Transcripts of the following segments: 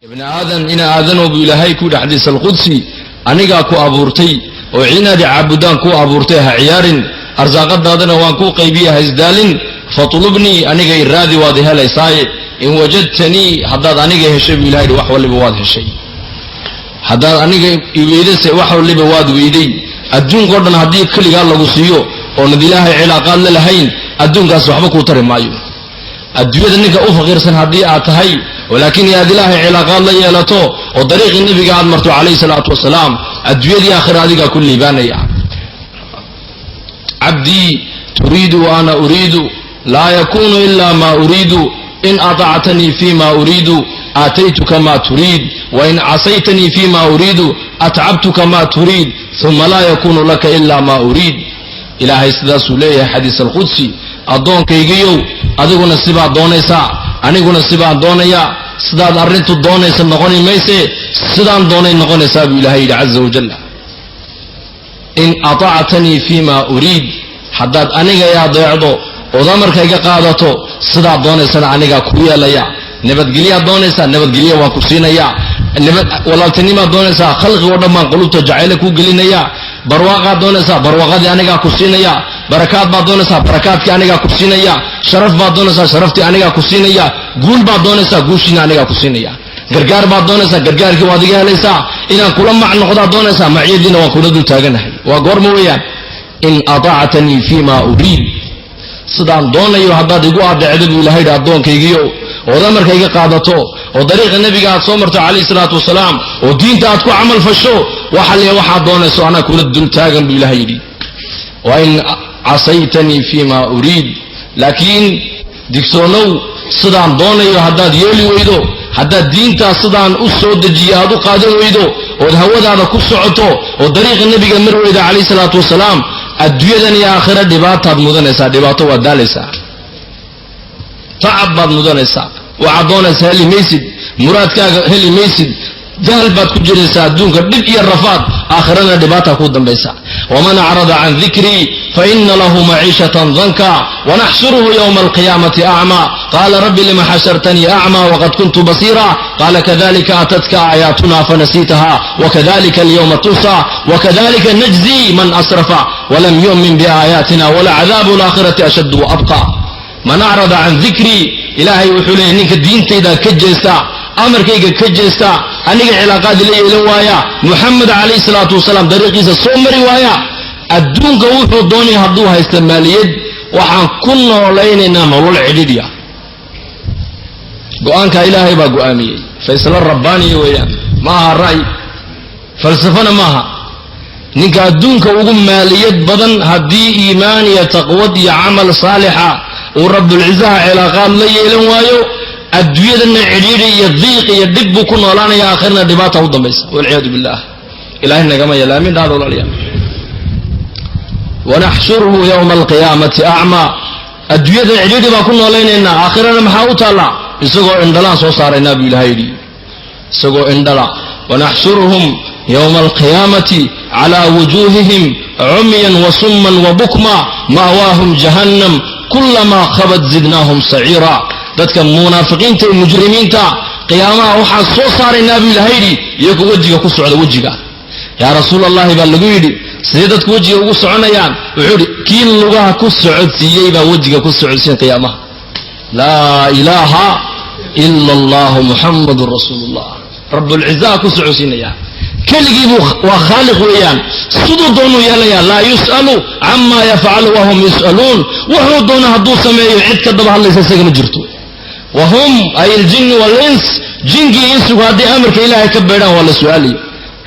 Ibni Aadan, ina Aadanow, buu Ilaahay ku yidhi xadiis alqudsi, anigaa ku abuurtay oo inaad caabudaan kuu abuurtay. Ha ciyaarin, arsaaqadaadana waan kuu qaybiye, ha isdaalin. فاطلبني, aniga i raadi, waad helaysaaye. إن وجدتني, haddaad aniga heshay, buu Ilahay yidhi, wax waliba waad heshay. Haddaad aniga iweydase, wax waliba waad weyday. Adduunkao dhan haddii keligaa lagu siiyo oonad Ilaahay cilaaqaad la lahayn, adduunkaas waxba kuu tari maayo. Adduunyada ninka u faqiirsan haddii aad tahay, walaakiin aad Ilaahay cilaaqaad la yeelato oo dariiqii Nebiga aad marto calayhi salaatu wasalaam, adduunyadii aakhira adigaa ku liibaanaya. عبدي، تريد وأنا أريد، لا يكون إلا ما أريد. إن أطعتني فيما أريد آتيتك ما تريد، وإن عصيتني فيما أريد أتعبتك ما تريد، ثم لا يكون لك إلا ما أريد. Ilaahay sidaasuu leeyahay xadiis alqudsi. Addoonkaygiyow, adiguna sibaad doonaysaa, aniguna sibaan doonayaa. Sidaad arrintu doonaysa noqoni mayse, sidaan doonay noqonaysaa, buu Ilahay yidhi caza wajal. إن أطعتني فيما أريد, haddaad aniga i adeecdo ood amarkayga qaadato, sidaad doonaysana anigaa ku yeelaya. Nabadgelyaad doonaysaa, nabadgelya waan ku siinayaa. Walaaltinimaad doonaysaa, khalqigoo dhan baan qulubta jacayle kuu gelinaya. Barwaaqaad doonaysaa, barwaaqadii anigaa ku siinaya. Barakaad baad doonaysaa, barakaadkii anigaa ku siinaya. Sharaf baad doonaysaa, sharaftii anigaa ku siinaya. Guul baad doonaysaa, guushiina anigaa ku siinaya. Gargaar baad doonaysaa, gargaarkii waad iga helaysaa. Inaan kula mac noqdaad doonaysaa, macyadiina waan kula dul taaganahay. Waa goorma weeyaan? إن أطعتني فيما أريد, sidaan doonayo haddaad igu adeecdo, buu Ilahay yidhi, addoonkaygiyo, ood amarkayga qaadato oo dariiqa Nebiga aad soo marto calayhi salaatu wasalaam oo diinta aad ku camal fasho, waxa le waxaad doonayso anaa kula dul taagan, buu Ilahay yidhi. وإن عصيتني فيما أريد, laakiin digtoonow, sidaan doonayo haddaad yeeli weydo, haddaad diintaas sidaan u soo dejiye aad u qaadan weydo ood hawadaada ku socoto oo dariiqa Nebiga mar weyda calayhi salaatu wasalaam, adduunyadan iyo aakhira dhibaataad mudanaysaa. Dhibaato waad daalaysaa, tacab baad mudanaysaa. Waxaad doonaysaa heli maysid, muraadkaaga heli maysid, jahal baad ku jiraysaa, adduunka dhib iyo rafaad, aakhirana dhibaata ku dambaysa. ومن أعرض عن ذكري فإن له معيشة ضنكا ونحشره يوم القيامة أعمى. قال رب لم حشرتني أعمى وقد كنت بصيرا؟ قال كذلك أتتك آياتنا فنسيتها وكذلك اليوم تنسى وكذلك نجزي من أسرف ولم يؤمن بآياتنا ولعذاب الآخرة أشد وأبقى. من أعرض عن ذكري, Ilaahay wuxuu leeyay, ninka diintayda ka jeesta, amarkayga ka jeesta, aniga cilaaqaadi la yeelan waaya, Muxamed calayhi salaatu wasalaam dariiqiisa soo mari waaya, adduunka wuxuu doonaya hadduu haysta maaliyad, waxaan ku noolaynaynaa nolol cidhidhya. Go'aanka Ilaahay baa go'aamiyey. Faysalo rabbaaniya weeyaan, ma aha ra'y, falsafana maaha. Ninka adduunka ugu maaliyad badan haddii iimaan iyo taqwad iyo camal saalixa uu rabbulcizaha cilaaqaad la yeelan waayo, adduunyadana cidhiidhi iyo diiq iyo dhib buu ku noolaanaya, aakhirna dhibaata u dambaysa, والعياذ بالله. Ilahay nagama yeela, aamin dhahda, walaalayaal. ونحشره يوم القيامة أعمى. Adduunyada cidhiidhi baan ku noolaynaynaa, aakhirana maxaa u taallaa? Isagoo indhalaan soo saaraynaa, buu Ilahay yidhi, isagoo indhala. ونحشرهم يوم القيامة على وجوههم عميا وصما وبكما مأواهم جهنم كلما خبت زدناهم سعيرا. Dadka munaafiqiinta iyo mujrimiinta qiyaamaha waxaan soo saaraynaa, buu Ilahay yidhi, iyagoo wejiga ku socda. Wejiga, yaa Rasuul Allahi, baa lagu yidhi, sidee dadku wejiga ugu soconayaan? Wuxuu yidhi, kii lugaha ku socodsiiyey baa wejiga ku socodsiin qiyaamaha. لا إله إلا الله محمد رسول الله. Rabbulcizaha ku socodsiinaya keligii buu waa khaaliq weeyaan, siduu doonuu yeelaya. لا يسأل عما يفعل وهم يسألون. Wuxuu doono hadduu sameeyo, cid ka daba hadlaysa isaga ma jirto. وهم أي الجن والإنس, jinkii insigu haddii amarka Ilaahay ka beedhaan, waa la su-aalaya.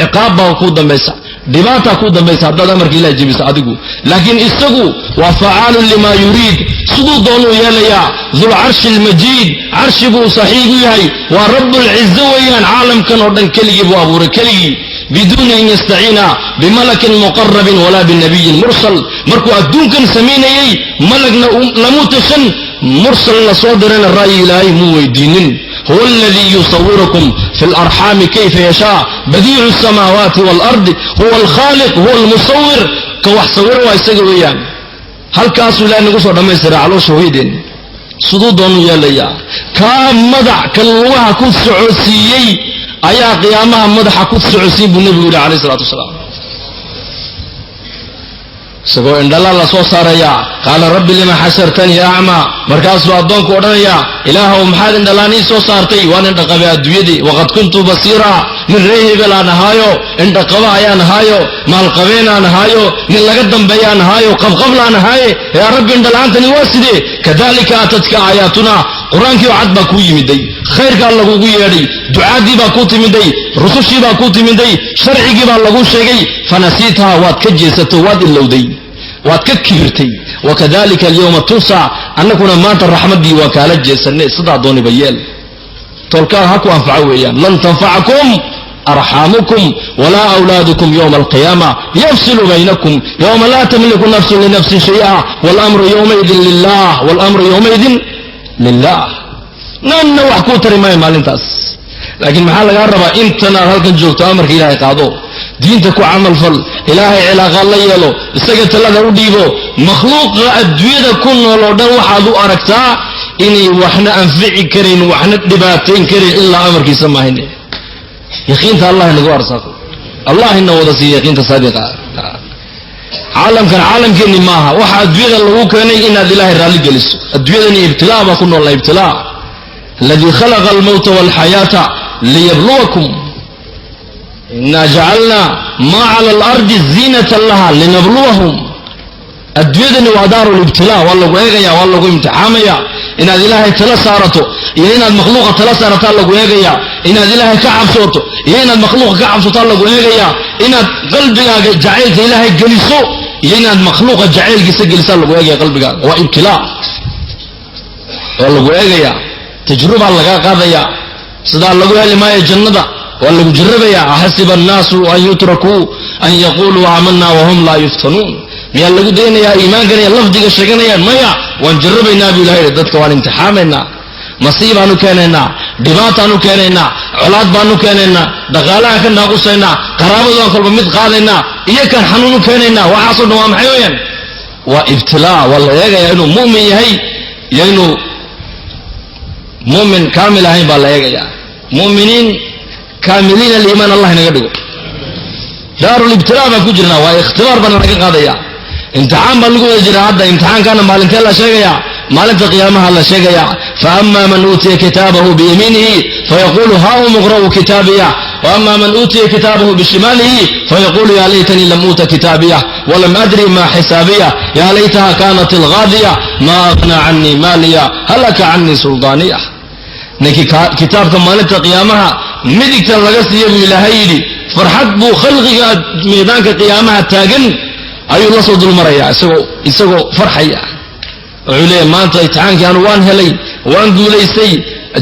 Ciqaab baa kuu dambaysa, dhibaataa kuu dambaysa haddaad amarka Ilahay jebiso adigu. Laakiin isagu waa فعال لما يريد, siduu doonuu yeelayaa. ذو العرش المجيد, carshi buu saxiib u yahay, waa rabbulcizo weeyaan. Caalamkan oo dhan keligii buu abuuray, keligii, بدون أن يستعين بملك مقرب ولا بنبي مرسل. Markuu adduunkan samaynayey, malagna lamuu tashan, mursal la soo dirana ra'yi Ilaahay muu weydiinin. هو الذي يصوركم في الأرحام كيف يشاء، بديع السماوات والأرض، هو الخالق، هو المصور. Ka wax sawiro waa isaga weeyaan. Halkaasuu Ilahay nagu soo dhammaystira caloosha hooyadeen. Siduu doonu yeelayaa. Kaa madax ka lugaha ku socodsiiyey ayaa qiyaamaha madaxa ku socodsiin buu nebigu yidhi calayh isalaatu wasalaam. Isagoo indhala la soo saarayaa. Qaala rabbi lima xashartanii acmaa. Markaasuu addoonku odhanayaa, ilaahow, maxaad indhalaan ii soo saartay? Waan indhaqabay adduunyadii. Waqad kuntu basiira. Nin ree hebel aan ahaayo, indhaqaba ayaan ahaayo, maalqabeen aan ahaayo, nin laga dambeeyaan ahaayo, qabqablaan ahaaye. Yaa rabbi, indhala'aantani waa sidee? Kadalika atadka aayaatuna. Qur-aankii oo cad baa kuu yimiday, khayrkaa lagugu yeedhay, ducaadii baa kuu timiday, rusushii baa kuu timiday, sharcigii baa laguu sheegay. Fanasiitaha, waad ka jeesato, waad ilowday, waad ka kibirtay. Wakadalika alyawma tunsa. Annaguna maanta raxmaddii waan kaala jeesanay. Sidaa dooniba yeel, tolkaa ha ku anfaco weeyaan. Lan tanfacakum arxaamukum walaa awlaadukum yowma alqiyaama yafsilu baynakum yowma laa tamliku nafsun linafsin shay'a wاlamru yowmaidin lilah, wاlamru yowmaidin lilah. Nanna wax kuu tari maayo maalintaas. Laakiin maxaa lagaa rabaa? Intanaad halkan joogto amarka Ilaahay qaado, diinta ku camalfal, Ilaahay cilaaqaad la yeelo, isaga talada u dhiibo. Makhluuqa adduunyada ku nool oo dhan waxaad u aragtaa inay waxna anfici karayn, waxna dhibaatayn karayn, ilaa amarkiisa maahine. Yaqiinta Allah inagu arsaaqo, Allah ina wada siiya yaqiinta saadiqa. Caalamkan caalamkeenni maaha. Waxa adduunyada lagu keenay inaad Ilaahay raalli geliso. Adduunyadani ibtilaa baa ku noolna, ibtilaa. Aladii khalaqa almowta walxayaata liyabluwakum. Inaa jacalna maa cala alardi ziinatan laha linabluwahum. Adduunyadani waa daaru libtilaa. Waa lagu eegaya, waa lagu imtixaamaya. Inaad Ilaahay tala saarato iyo inaad makhluuqa tala saarataa lagu eegaya. Inaad Ilaahay ka cabsooto iyo inaad makhluuqa ka cabsotaa lagu eegaya. Inaad qalbigaaga jacaylka Ilaahay geliso iyo inaad makhluuqa jacaylkiisa gelisaa lagu eegaya. Qalbigaaga waa ibtilaa, waa lagu eegaya, tajrubaa lagaa qaadaya. Sidaa lagu heli maayo jannada, waa lagu jarabaya. Axasiba annaasu an yutrakuu an yaquluu aamanaa wahum laa yuftanuun. Miyaa lagu daynayaa iimaankan iyo lafdiga sheeganayaan? Maya, waan jarabaynaa buu Ilahay. Dadka waan imtixaamaynaa, masiibaan u keenaynaa, dhibaataan u keenaynaa, colaad baan u keenaynaa, dhaqaalahaan ka naaqusaynaa, qaraabadaan kolba mid qaadaynaa, iyo kan xanuun u keenaynaa. Waxaasoo dhan waa maxay weeyaan? Waa ibtilaa. Waa la eegayaa inuu mu'min yahay iyo inuu mu'min kaamil ahayn baa la eegayaa. Mu'miniin kaamiliin aliimaan Allah inaga dhigo. Daarulibtilaa baan ku jirnaa, waa ikhtibaar baana laga qaadaya, imtixaan baa lagu wada jiraa hadda. Imtixaankaana maalintee la sheegayaa? Maalinta qiyaamaha la sheegayaa. Faama man uutiya kitaabahu biyamiinihi fayaqulu haum iqra'uu kitaabiya, waama man uutiya kitaabahu bishimaalihi fayaqulu ya laytanii lam uuta kitaabiya walam adri ma xisaabiya, ya laytaha kanat alghaadiya, ma aghnaa canii maaliya, halaka canii suldaaniya. Ninkii kitaabka maalinta qiyaamaha midigta laga siiya, buu Ilaahay yidhi, farxad buu khalqiga miidaanka qiyaamaha taagan ayuu la soo dulmarayaa isagoo farxaya. Wuxuu leeyahy, maanta imtixaankii anu waan helay, waan guulaystay,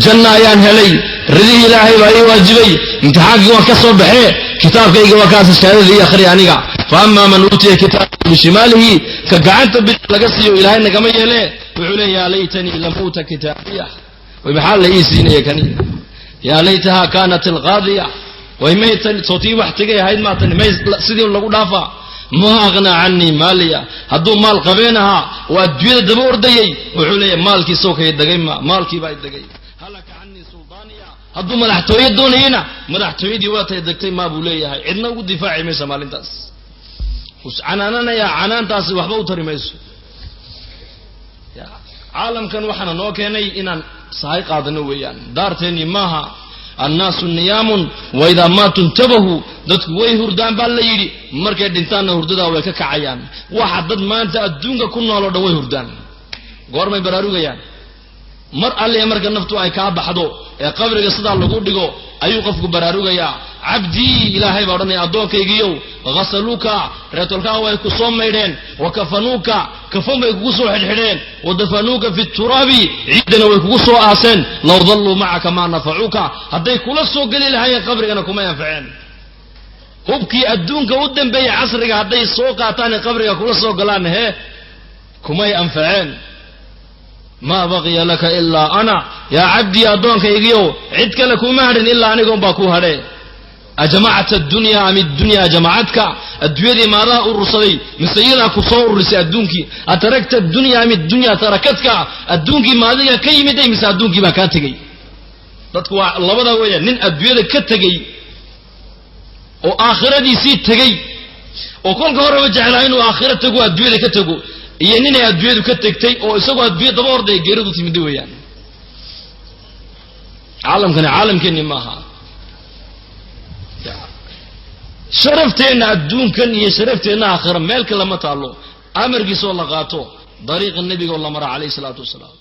janna ayaan helay, ridihii Ilaahay baa ii waajibay, imtixaankii waan ka soo baxee, kitaabkayga waa kaas, shahaadadii akhri aniga. Fa ama man uutiya kitaabahu bishimaalihi, ka gacanta bid laga siiyo, Ilaahay nagama yeele, wuxuu leeya, yaa laytanii lam uuta kitaabiya. Way, maxaa la ii siinaya kani? Yaa laytaha kaanat alqaadiya. Way, may sootii wax tegay ahayd maatani? May sidii lagu dhaafaa? Ma aghnaa canii maaliya. Hadduu maal qabeen ahaa oo adduunyada daba ordayey, wuxuu leeyahy, maalkii soo kay degay, ma maalkii baa degay. Halaka canii suldaaniya. Hadduu madaxtooye doonayena, madaxtooyadii waa tay degtay maa buu leeyahay. Cidna ugu difaaci maysa maalintaas. Canaananayaa, canaantaasi waxba u tari mayso. Caalamkan waxaana noo keenay inaan sahay qaadano weeyaan. Daarteennii maaha. Annaasu niyaamun waidaa maatu intabahu. Dadku way hurdaan baa la yidhi, markay dhintaanna hurdadaa way ka kacayaan. Waxa dad maanta adduunka ku nool oo dhan way hurdaan. Goormay baraarugayaan? Mar alliya marka naftu ay kaa baxdo ee qabriga sidaa lagu dhigo ayuu qofku baraarugayaa. Cabdii, Ilaahay baa odhanaya, addoonkaygiiyow, ghasaluuka, reetolkaha way ku soo maydheen, wa kafanuuka, kafan bay kugu soo xidhxidheen, wa dafanuuka fi turaabi, ciiddana way kugu soo aaseen. Law dalluu macaka maa nafacuuka. Hadday kula soo geli lahaayeen qabrigana kumay anfaceen. Hubkii adduunka u dambeeyey casriga hadday soo qaataan ee qabriga kula soo galaan, hee, kumay anfaceen. Maa baqiya laka ilaa ana. Yaa cabdii, addoonkaygiiow, cid kale kuma hadhin ilaa aniga unbaa kuu hadhe. Ajamacta addunya am iddunya jamacatka? Adduunyadii maadaa urursaday mise iyadaa ku soo ururisay adduunkii? Atarakta addunya am iddunya tarakatka? Adduunkii maadiga ka yimiday mise adduunkii baa kaa tegey? Dadku waa labadaa weeyaan, nin adduunyada ka tegey oo aakhiradiisii tegey oo kolka horeba jeclaa inuu aakhiro tago, adduunyada ka tego, iyo ninay adduunyadu ka tegtay oo isagoo adduunya daba ordaya geeridu timida weeyaan. Caalamkani caalamkeenni maaha. Sharafteenna adduunkan iyo sharafteenna aakhira meel kale ma taallo, amarkiisoo la qaato, dariiqa nebiga oo la mara, calayhi salaatu wasalaam.